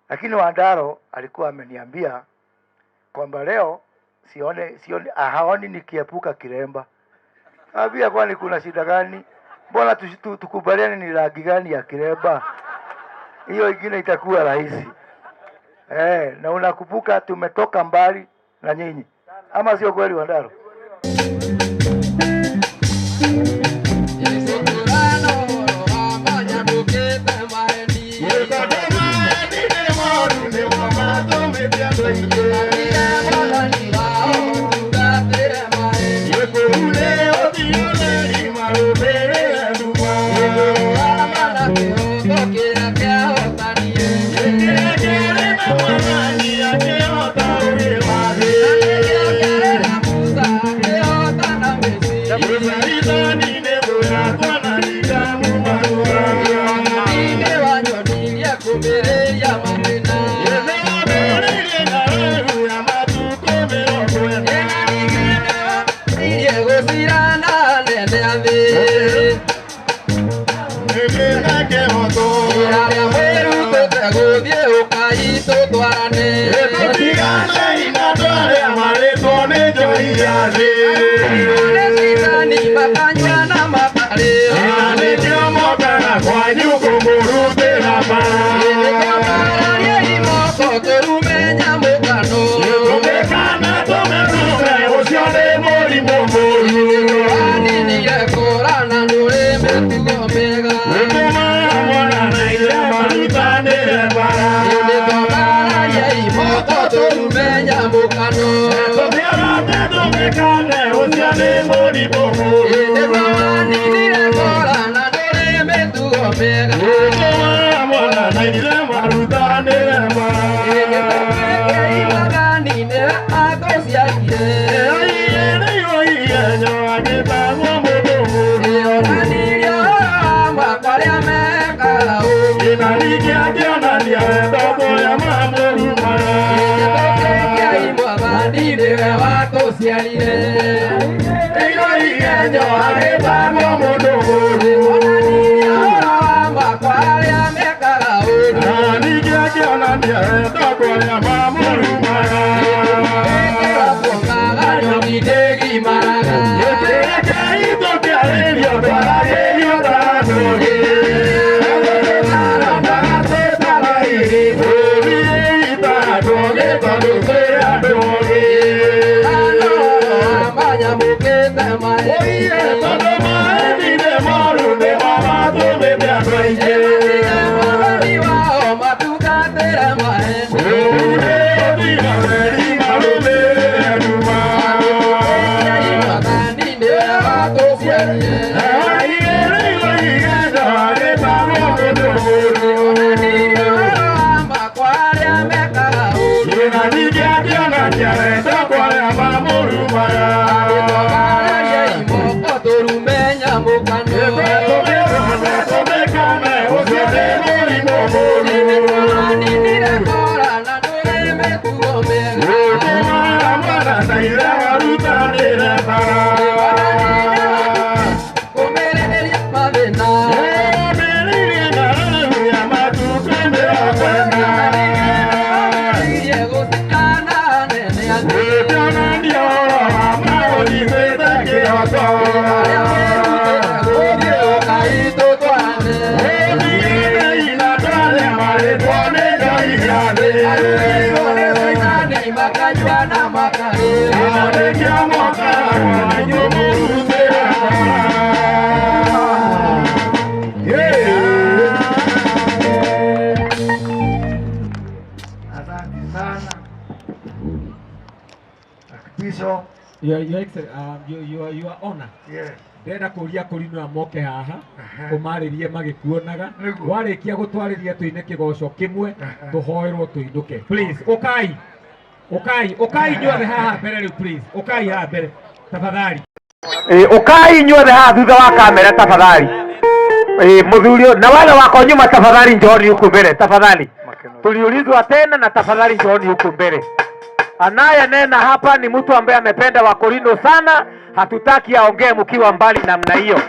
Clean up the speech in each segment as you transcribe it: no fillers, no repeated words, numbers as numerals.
Lakini Wandaro alikuwa ameniambia kwamba leo sione, sione, haoni nikiepuka kilemba. Ambia kwani kuna shida gani? Mbona tukubaliane ni rangi gani ya kilemba? Hiyo ingine itakuwa rahisi. Eh, na unakumbuka tumetoka mbali na nyinyi, ama sio kweli Wandaro? Asante sana. Bishop. Your Excellency, your Honor. Yes. Ndĩrenda kũria kũrinũ aya moke haha ũmarĩrie magĩkuonaga. Warĩkia gũtwarĩria tũine kĩgoco kĩmwe tũhoerwo tũinũke. Please, ũkai. Ũkai, ũkai inyuothe haha mbere rĩu please. Ũkai haha mbere tafadhali. Ũkai inyuothe haha thutha wa kamera tafadhali. Mũthuri ũyũ na wale wako nyuma tafadhali njooni huku mbele tafadhali. Tuliulizwa tena na tafadhali njooni huku mbele. Anayenena hapa ni mtu ambaye amependa Wakorino sana, hatutaki aongee mkiwa mbali namna hiyo.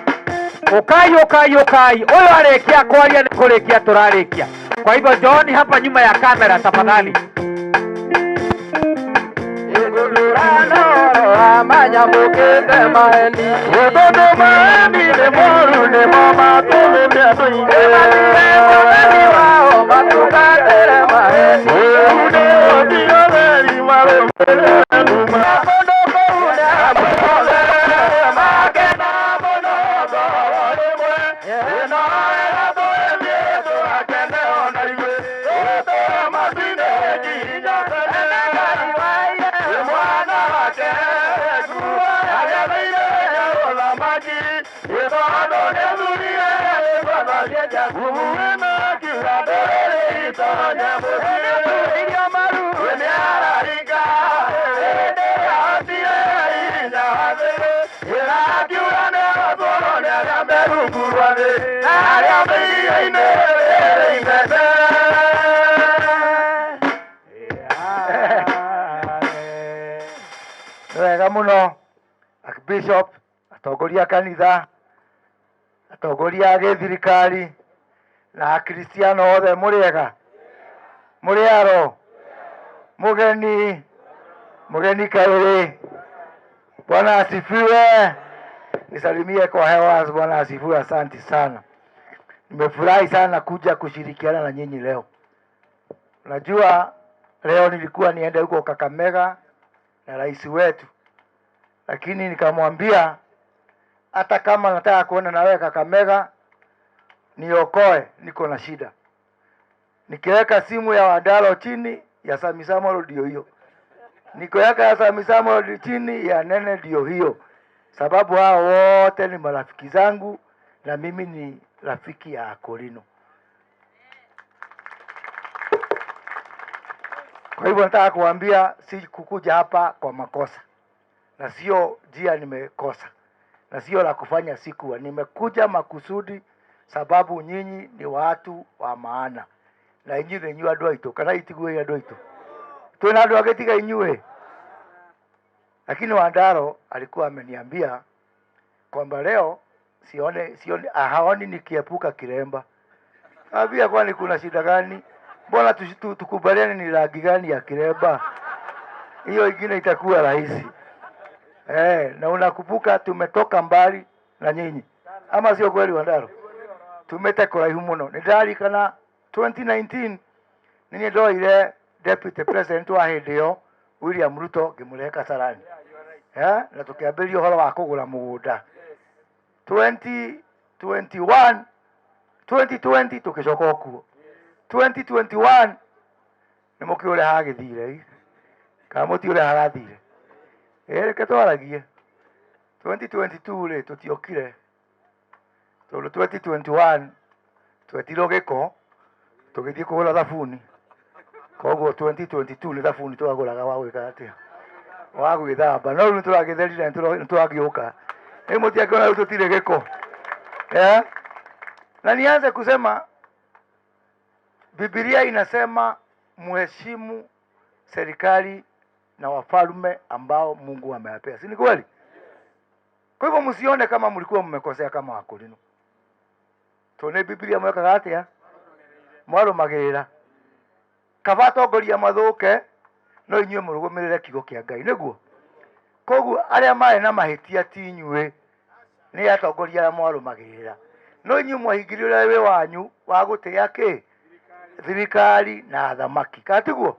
Ukai ukai ukai, uyu arikia kwaria ni kurikia turarikia. Kwa hivyo njooni hapa nyuma ya kamera tafadhali. Nĩ wega mũno Archbishop, atongoria a kanitha, atongoria a gĩthirikari na akristiano othe, mũrĩega? Mũrĩ aro? Mũgeni mũgeni kaĩrĩ. Bwana asifiwe. Nisalimie kwa hewa. Bwana asifiwe. Asante sana. Nimefurahi sana kuja kushirikiana na nyinyi leo. Unajua leo nilikuwa niende huko Kakamega na rais wetu, lakini nikamwambia hata kama nataka kuenda na wewe Kakamega, niokoe, niko na shida. Nikiweka simu ya Wadalo chini ya Sami Samuel ndio hiyo, nikiweka ya Sami Samuel chini ya Nene ndio hiyo, sababu hao wote ni marafiki zangu na mimi ni rafiki ya Akorino. Kwa hivyo nataka kuambia, si kukuja hapa kwa makosa, na sio njia nimekosa, na sio la kufanya sikuwa. Nimekuja makusudi sababu nyinyi ni watu wa maana, na inyuĩ nĩ inyuĩ andũ aitũ, kana itiguĩ andũ aitũ, twĩna andũ angĩ tiga inyuĩ. Lakini Wandaro alikuwa ameniambia kwamba leo sione, sione, haoni nikiepuka kiremba. Ambia, kwani kuna shida gani? Mbona tukubaliane ni rangi gani ya kiremba? Hiyo ingine itakuwa rahisi. Na unakumbuka tumetoka mbali na nyinyi, ama sio kweli Wandaro? Tumete kuraihu muno. Nĩndaririkana 2019 nĩ ndoire deputy president wa hĩndĩ ĩyo William Ruto ngĩmũrehe Kasarani, na tũkĩambĩrĩria ũhoro wa kũgũra mũgũnda 2021 2020 tũgĩcoka okuo 2021 nĩ mũkĩũĩ ũrĩa hagĩthire, kana mũtiũĩ ũrĩa harathire? Ĩ, reke twaragie. 2022 rĩ, tũtiokire tondũ 2021 twetirwo gĩko tũgĩthiĩ kũgũra thabuni, koguo 2022 nĩ thabuni twagũraga wa gwĩka atĩa, wa gwĩthamba, no rĩu nĩtũragĩtherire, nĩtũragĩũka rĩu, mũtiakĩona rĩu tũtirĩ gĩko, eh? Na nianze kusema Biblia inasema muheshimu serikali na wafalme ambao Mungu amewapea, si ni kweli? Kwa hivyo msione kama mlikuwa mmekosea kama Wakorino, tondũ nĩ Biblia mwekaga atĩa, mwarũmagĩrĩra kaba atongoria mathũke, no inyuĩ mũrũgamĩrĩre kiugo kĩa Ngai, nĩguo. Koguo arĩa marĩ na mahĩtia ti inyuĩ, nĩ atongoria arĩa mwarũmagĩrĩra, no inyuĩ mwahingirie ũrĩa wĩ wanyu wa gũtĩa kĩ thirikari na athamaki, kana tiguo?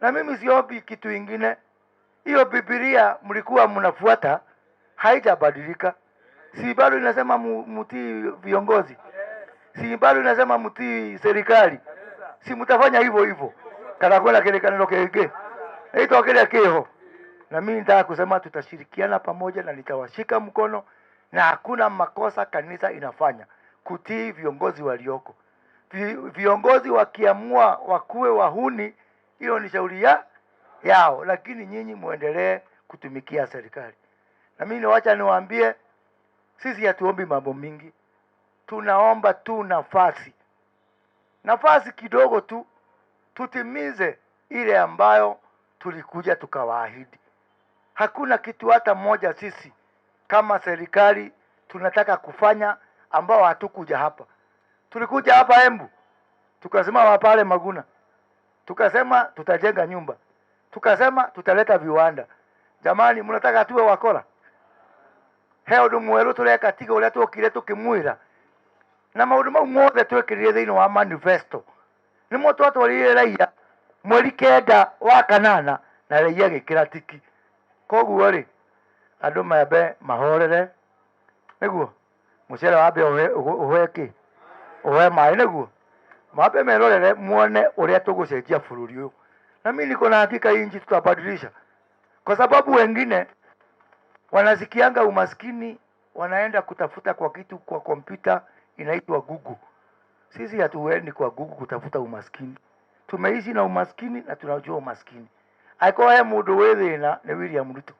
Na mimi siombi kitu ingine. Hiyo Biblia mlikuwa mnafuata haijabadilika, si bado inasema mutii viongozi, si bado inasema mtii serikali, si mtafanya hivyo hivyo kana kwena kĩrĩkanĩro kĩngĩ ĩitwa kĩrĩa kĩho. Na mimi nitaka kusema tutashirikiana pamoja na nitawashika mkono, na hakuna makosa kanisa inafanya kutii viongozi walioko. Viongozi wakiamua wakuwe wahuni, hiyo ni shauri yao, lakini nyinyi muendelee kutumikia serikali. Na mimi niwacha niwaambie, sisi hatuombi mambo mingi, tunaomba tu nafasi, nafasi kidogo tu tutimize ile ambayo Tulikuja tukawaahidi, hakuna kitu hata moja sisi kama serikali tunataka kufanya ambao hatukuja hapa. Tulikuja hapa Embu tukasimama pale Maguna, tukasema tutajenga nyumba, tukasema tutaleta viwanda. Jamani, mnataka tuwe wakora? He undu mweru tureka tiga uria twokire tukimwira na maundu mau mothe twekirire thiini wa manifesto nimo twatwarire raia mweri 9 wa kanana na raia gikira tiki. Koguo ri andu mambe mahorere niguo mucere wambe uhe ki uhe maĩ niguo mambe merorere muone uria tugucenjia bururi uyu. Na mimi niko na hakika hii nchi tutabadilisha, kwa sababu wengine wanasikianga umaskini wanaenda kutafuta kwa kitu kwa kompyuta inaitwa Google. Sisi hatuendi kwa Google kutafuta umaskini. Tumeishi na umaskini na tunajua umaskini. Aiko he mundu wi thina ni William Ruto,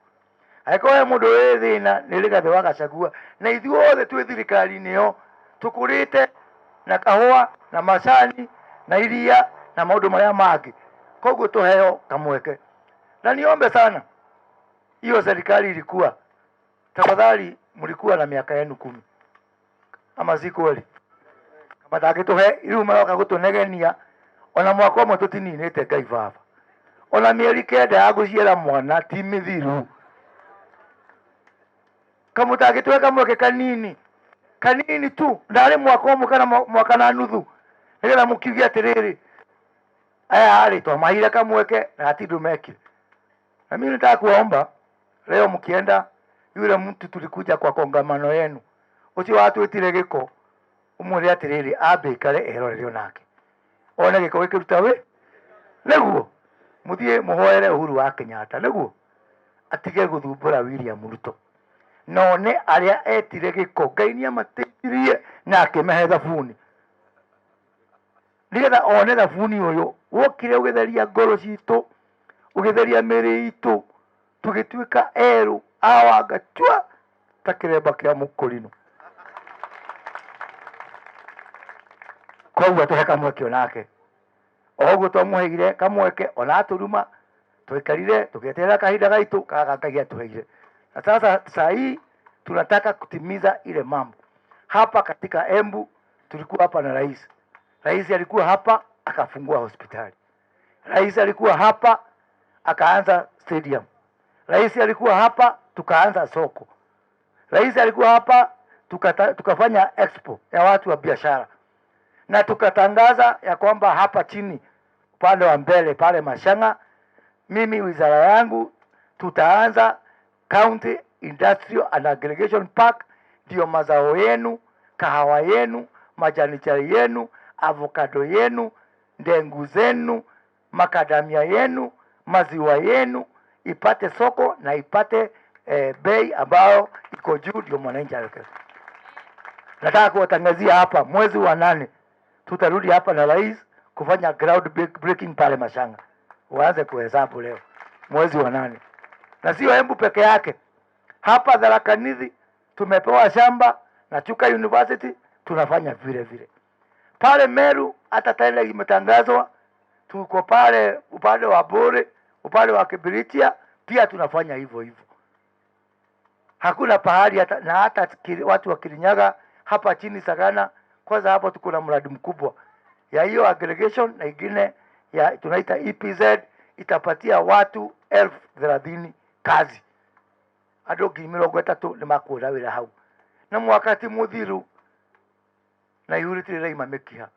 aiko he mundu wi thina ni Rigathi wa Gachagua, na ithuothe twi thirikari-inĩ ĩyo tukurite na kahũa na macani na iria na maundu maria mangi. Koguo tuheo kamweke. Na niombe sana, hiyo serikali ilikuwa, tafadhali, mlikuwa na miaka yenu 10 ama si kweli? Matangituhe riu maroka gutunegenia ona mwaka ũmwe tũtininĩte Ngai baba, ona mĩeri 9 ya gũciara mwana ti mĩthiru. Kamũtangĩtũhe kamweke kanini kanini tu, ndarĩ mwaka ũmwe kana mwaka na nuthu, nĩgetha mũkiuge atĩrĩrĩ, aya rĩ twamahire kamweke na hatirĩ ũndũ mekire. Na mimi nataka kuwaomba leo, mkienda yule mtu tulikuja kwa kongamano yenu ucio watwitire giko, umwire atiriri ambe ikare erorere onake one giko gikiruta wi niguo muthie muhoere Uhuru wa Kenyatta niguo atige guthumbura William Ruto. No ne aria etire giko Ngai niamateithirie na akimehe thabuni nigetha one thabuni uyu wokire ugitheria ngoro citu, ugitheria mĩĩrĩ itũ, tũgĩtuĩka erũ awanga tua ta kĩremba kĩa mũkũrinũ. Koguo tũhe kamweke onake o ũguo twamũheire kamweke, ona atũruma twaikarire tũgĩeterera kahinda gaitũ kaga Ngai atũheire. Na sasa saa hii tunataka kutimiza ile mambo hapa katika Embu. Tulikuwa hapa na rais, rais alikuwa hapa akafungua hospitali, rais alikuwa hapa akaanza stadium, rais alikuwa hapa tukaanza soko, rais alikuwa hapa tukafanya expo ya watu wa biashara, na tukatangaza ya kwamba hapa chini upande wa mbele pale Mashanga, mimi wizara yangu tutaanza County Industrial and Aggregation Park, ndio mazao yenu, kahawa yenu, majani chai yenu, avocado yenu, ndengu zenu, makadamia yenu, maziwa yenu ipate soko na ipate bei ambayo iko juu, ndio mwananchi aweke. Nataka kuwatangazia hapa mwezi wa 8 tutarudi hapa na rais kufanya ground breaking pale Mashanga. Waanze kuhesabu leo mwezi wa 8. Na sio Embu peke yake. Hapa Tharaka Nithi tumepewa shamba na Chuka University tunafanya vile vile. Pale Meru hata tena imetangazwa, tuko pale upande wa Bore, upande wa Kibiritia pia tunafanya hivyo hivyo. Hakuna pahali hata, na hata watu wa Kirinyaga hapa chini Sagana, kwanza hapo tuko na mradi mkubwa ya hiyo aggregation na ingine ya tunaita EPZ itapatia watu 30,000 kazi. Andũ ngiri mĩrongo ĩtatũ nĩ makuona wĩra hau. Na mwaka ti mũthiru na ihu rĩtirĩ rĩraima mĩkiha.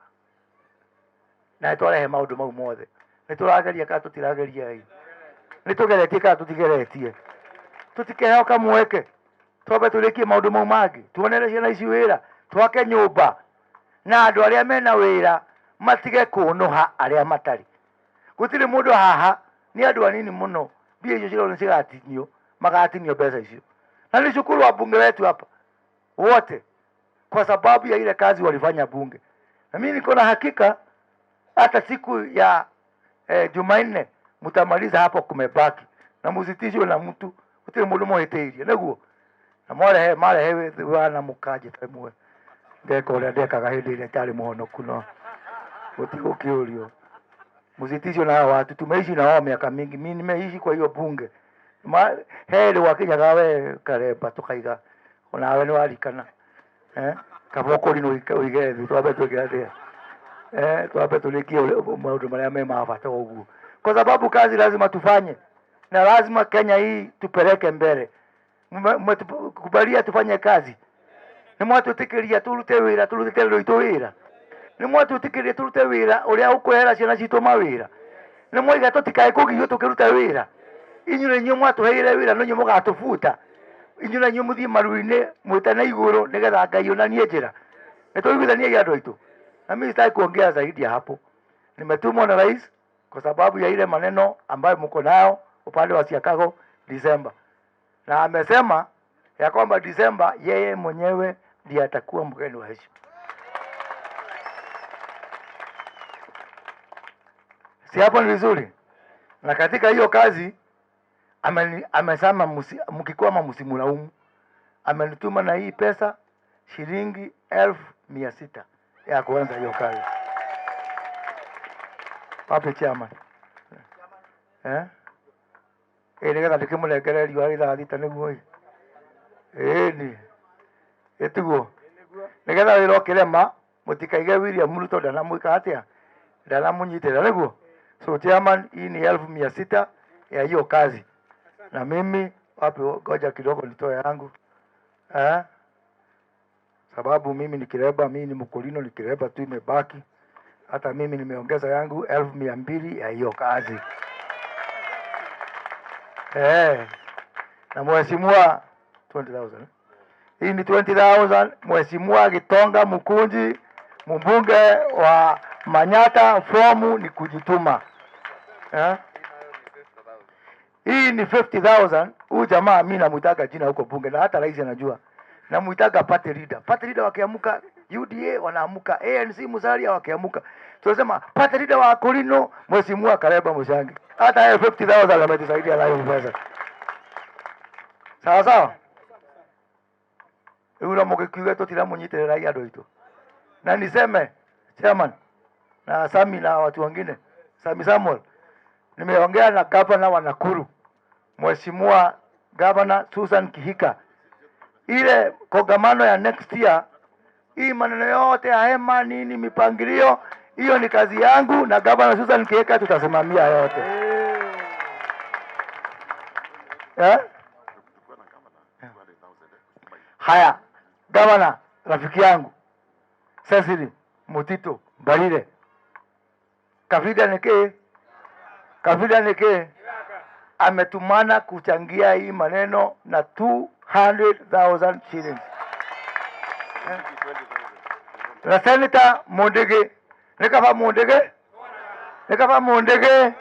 Na nĩtwarehe maũndũ mau mothe. Nĩtũrageria kana tũtirageria ĩ? Nĩtũgeretie kana tũtigeretie? Tũtikeheo kamweke twambe tũrĩkie maũndũ mau mangĩ, tuonere ciana ici wĩra, twake nyũmba, na andũ arĩa mena wĩra matige kũnũha arĩa matarĩ. Gũtirĩ mũndũ haha, nĩ andũ anini mũno, mbia icio cirona cigatinio, magatinio mbeca icio. Na nĩ cukuru wa bunge wetu hapa wote, kwa sababu ya ile kazi walifanya bunge. Na mimi niko na hakika hata siku ya Jumanne mtamaliza hapo, kumebaki na musitishwe na mtu, gũtirĩ mũndũ mũhĩtĩirie nĩguo. Na mwarehe marehe wana mũkanjĩta rĩmwe ndeka ũrĩa ndekaga hĩndĩ ĩrĩa ndarĩ mũhonoku, no gũtigũkĩũrio. Msitishwe na hawa watu, tumeishi na wao miaka mingi. Mimi nimeishi kwa hiyo bunge. Ma heri wakinyaga we Karemba tukaiga onawe nĩ warikana, eh, kaba ũkũrinũ ũige thĩ twambe twĩke atĩa, eh, twambe tũrĩkie maũndũ marĩa me ma bata ũguo, kwa sababu kazi lazima tufanye na lazima Kenya hii tupeleke mbele. Mmetukubalia tufanye kazi, nĩ mwatwĩtĩkĩria tũrute wĩra, tũrutĩte rwitũ wĩra, nĩ mwatwĩtĩkĩria tũrute wĩra ũrĩa ũkũhera ciana citũ mawĩra, nĩ mwaiga tũtikae kũgiywo tũkĩruta wĩra. Inyuĩ nĩ inyuĩ mwatũheire wĩra, no inyuĩ mũgatũbuta. Inyuĩ na inyuĩ mũthiĩ maru-inĩ mwĩtane igũrũ nĩgetha Ngai onanie njĩra. Nĩ tũiguithaniei andũ aitũ, na mimi sitaki kuongea zaidi ya hapo. Nimetumwa na rais kwa sababu ya ile maneno ambayo mko nayo upande wa Siakago Disemba, na amesema ya kwamba Disemba yeye mwenyewe ndiye atakuwa mgeni wa heshima. Si hapo ni vizuri? Na katika hiyo kazi amesema mkikwama msimlaumu. Amenituma na hii pesa shilingi 600,000 ya kuanza hiyo kazi. Wapi chairman? Eh? Ĩ nĩgetha ndĩkĩmũnengere riũa rĩ 6:00 nĩguo ĩ. Ĩni. Ĩtiguo. Nĩgetha wĩra ũkĩrema mũtikaige William Ruto ndanamwĩka atĩa, ndanamũnyitĩrĩra nĩguo. So chairman, hii ni 600,000 ya hiyo kazi. Na mimi wapi, ngoja kidogo nitoe yangu. Eh? Sababu mimi ni kireba, mimi ni mkulino, ni kireba tu imebaki. Hata mimi nimeongeza yangu 200,000 ya hiyo kazi. Na mheshimiwa 20,000. Hii ni 20,000 mheshimiwa Gitonga Mukunji, mbunge wa Manyata, fomu ni kujituma. Hii ni 50,000. Huyu jamaa mimi namuitaga jina huko bunge na hata rais anajua. Namuitaga party leader. Party leader wakiamuka UDA wanaamuka, ANC Musalia wakiamuka. Tunasema party leader wa Akorino mheshimiwa Karemba Muchangi. Hata yeye 50,000 ametusaidia nayo pesa. Sawa sawa? Rĩu no mũgĩkiuge tũtiramũnyitĩrĩra andũ aitũ. Na niseme chairman na Sami na watu wengine, Sami Samuel, nimeongea na gavana wa Nakuru Mheshimiwa Gavana Susan Kihika. Ile kongamano ya next year, hii maneno yote ya hema nini mipangilio hiyo ni kazi yangu na Gavana Susan Kihika, tutasimamia yote. Eh? Haya, gavana rafiki yangu Cecily Mutito Mbarire, Kavida niki, Kavida niki ametumana kuchangia hii maneno na 200,000 shillings. Na Senator Mundigi, nikava Mundigi, nikava Mundigi,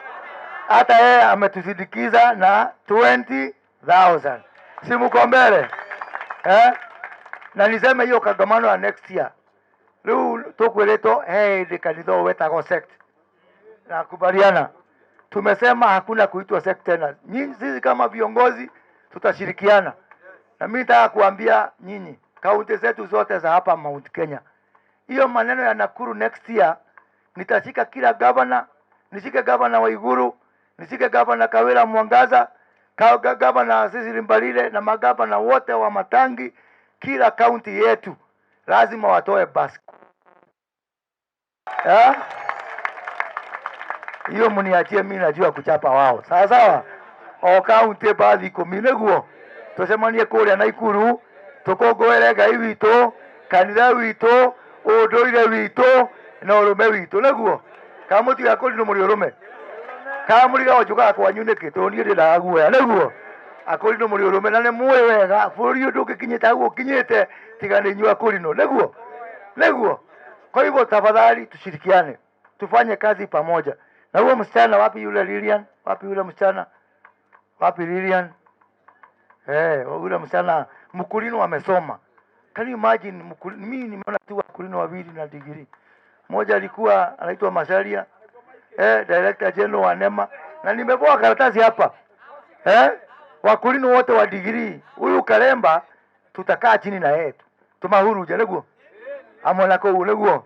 hata yeye ametusindikiza na 20,000. Si mko mbele? Eh? Na niseme hiyo kongamano ya next year. Rĩu tũkwĩrĩtwo he hĩndĩ kanitha ũyũ wetagwo sect. Nakubaliana. Tumesema hakuna kuitwa sect tena. Nyinyi sisi kama viongozi tutashirikiana. Na mimi nataka kuambia nyinyi kaunti zetu zote za hapa Mount Kenya. Hiyo maneno ya Nakuru next year nitashika kila governor, nishike governor Waiguru, nishike governor Kawira Mwangaza, governor Cecily Mbarire na magavana wote wa Matangi, kila kaunti yetu lazima watoe basi. Eh? Hiyo mniachie mimi, najua kuchapa wao. Sawa sawa? O kaunti bathi 10 niguo tucemanie kuria Naikuru tukongũĩre Ngai witũ, kanitha witũ, ũndũire witũ na ũrũme witũ niguo. Kana mũtiga kũrinwo mũrĩ ũrũme, kana mũrigago njũkaga kwanyu nĩkĩ? Tondũ niĩ ndĩndaga guoya niguo. Akũrinwo mũrĩ ũrũme na nĩ mũĩ wega bũrũri ũyũ ndũngĩkinyĩte hau ũkinyĩte tiga nĩ inyuĩ akũrinwo niguo, niguo. Kwa hivyo tafadhali tushirikiane, tufanye kazi pamoja. Na huo msichana wapi yule Lilian? Wapi yule msichana? Wapi Lilian? Yule msichana mkulino amesoma. Can you imagine mkulino? Mimi nimeona tu wakulino wawili na degree. Mmoja alikuwa anaitwa Macharia, Director General wa NEMA, na nimeboa karatasi hapa. Wakulino wote wa degree. Huyu Karemba tutakaa chini na yeye. Tumahuru je niguo? Amwe na kuu niguo?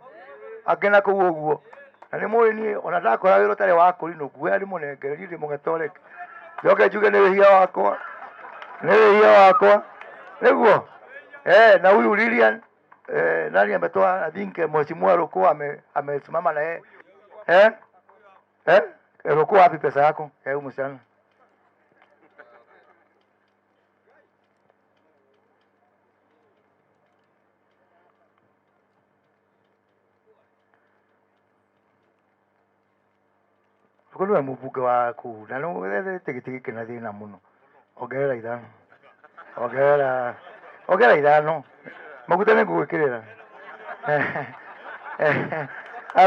Angĩ na kuu ũguo. Na nĩ mũĩ niĩ ona ndakora wĩra ũtarĩ wa kũrinũ nguoya ndĩmũnengere, niĩ ndĩ mũgatoreki. Njoke njuge nĩ wĩhia wakwa, nĩ wĩhia wakwa. Nĩguo na huyu Lilian nani ametoa, I think Mheshimiwa Ruku amesimama na yeye. Ruku, wapi pesa yako ya huyu msichana? Ruku niwe mũmbunge waku na nĩ wethete gĩtĩ gĩkĩ na thĩna mũno. Ongerera ithano, ongerera, ongerera ithano, maguta nĩ ngũgwĩkĩrĩra.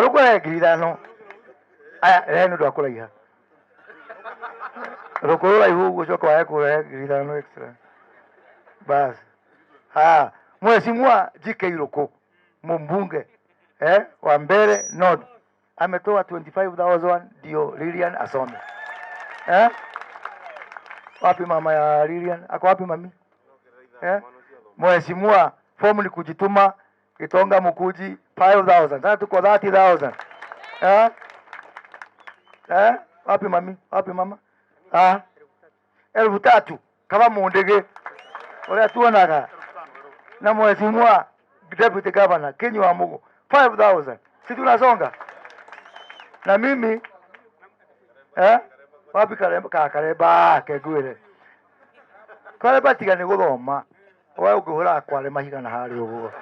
Ruku he 5,000. Aya, rehe nĩ ũndũ wa kũraiha. Ruku rũraihu ũguo ũcoke wae kũrehe 5,000 extra. Bas. Ah, Mheshimiwa GK Ruku, mbunge wa Mbeere North, ametoa 25,000 ndio Lilian asome. Wapi mama ya Lilian? Ako wapi mami? Mheshimiwa, fomu ni kujituma, Gitonga Mukuji 5,000. Sasa tuko 30,000. Wapi mami? Wapi mama? 3,000 kama mundege uria tuonaga. Na Mheshimiwa Deputy Governor Kinyua wa Mugo 5,000. Si tunasonga? Na mimi wapi Karemba? Ka Karemba kengwire. Karemba tiga ni guthoma. We ũngĩhũra kware mahiga na harĩa ũguo.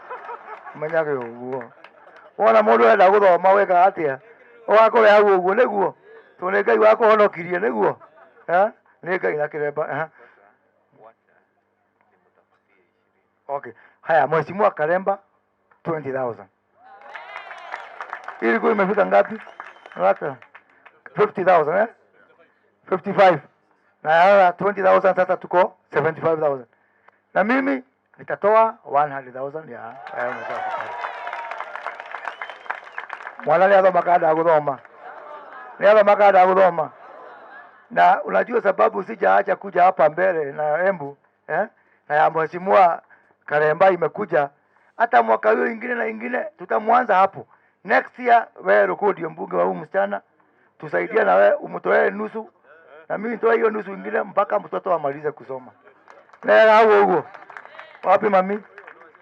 Menyage ũguo. Wona mũndũ enda gũthoma wĩkaga atĩa? Ũgakũre hau ũguo nĩguo. Tondũ nĩ Ngai wakũhonokirie nĩguo. Nĩ Ngai na Kĩremba. Okay. Haya, Mheshimiwa Karemba 20,000. Ilikuwa imefika ngapi? Rata 50,000 55. Na ya 20,000 sasa tuko 75,000. Na mimi nitatoa 100,000 ya Mheshimiwa. Mwana nĩ athoma kana ndagũthoma? Nĩ athoma kana ndagũthoma? Na unajua sababu sijaacha kuja hapa mbele na Embu na ya Mheshimiwa Karemba imekuja hata mwaka huo ingine na ingine tutamwanza hapo. Next year wewe Ruku ndio mbunge wa huyu msichana, tusaidie na wewe umtoe nusu na mimi nitoe hiyo nusu ingine mpaka mtoto amalize kusoma. Na huo huo. Wapi mami?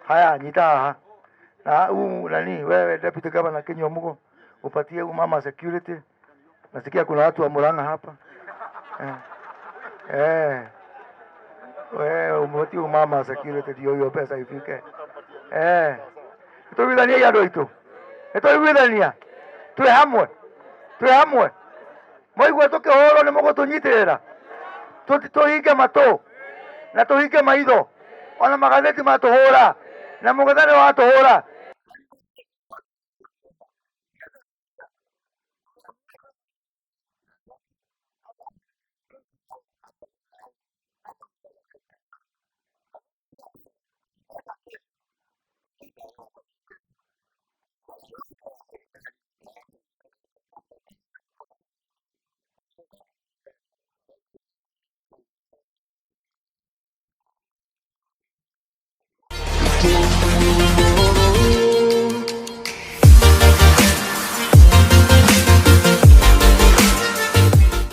Haya, nyita haha. Na huu nani wewe Deputy Governor Kinyua Mugo upatie huyu mama security. Nasikia kuna watu wa Murang'a hapa. Wewe umpatie huyu mama security ndio hiyo pesa ifike. Tuiguithanie andũ aitũ. Nĩtũiguithania. Twĩ hamwe. Twĩ hamwe. Mwaigua tũkĩhũrwo nĩ mũgũtũnyitĩrĩra. Tũhinge matũ na tũhinge maitho. Ona magathĩti matũhũra na mũgethane watũhũra.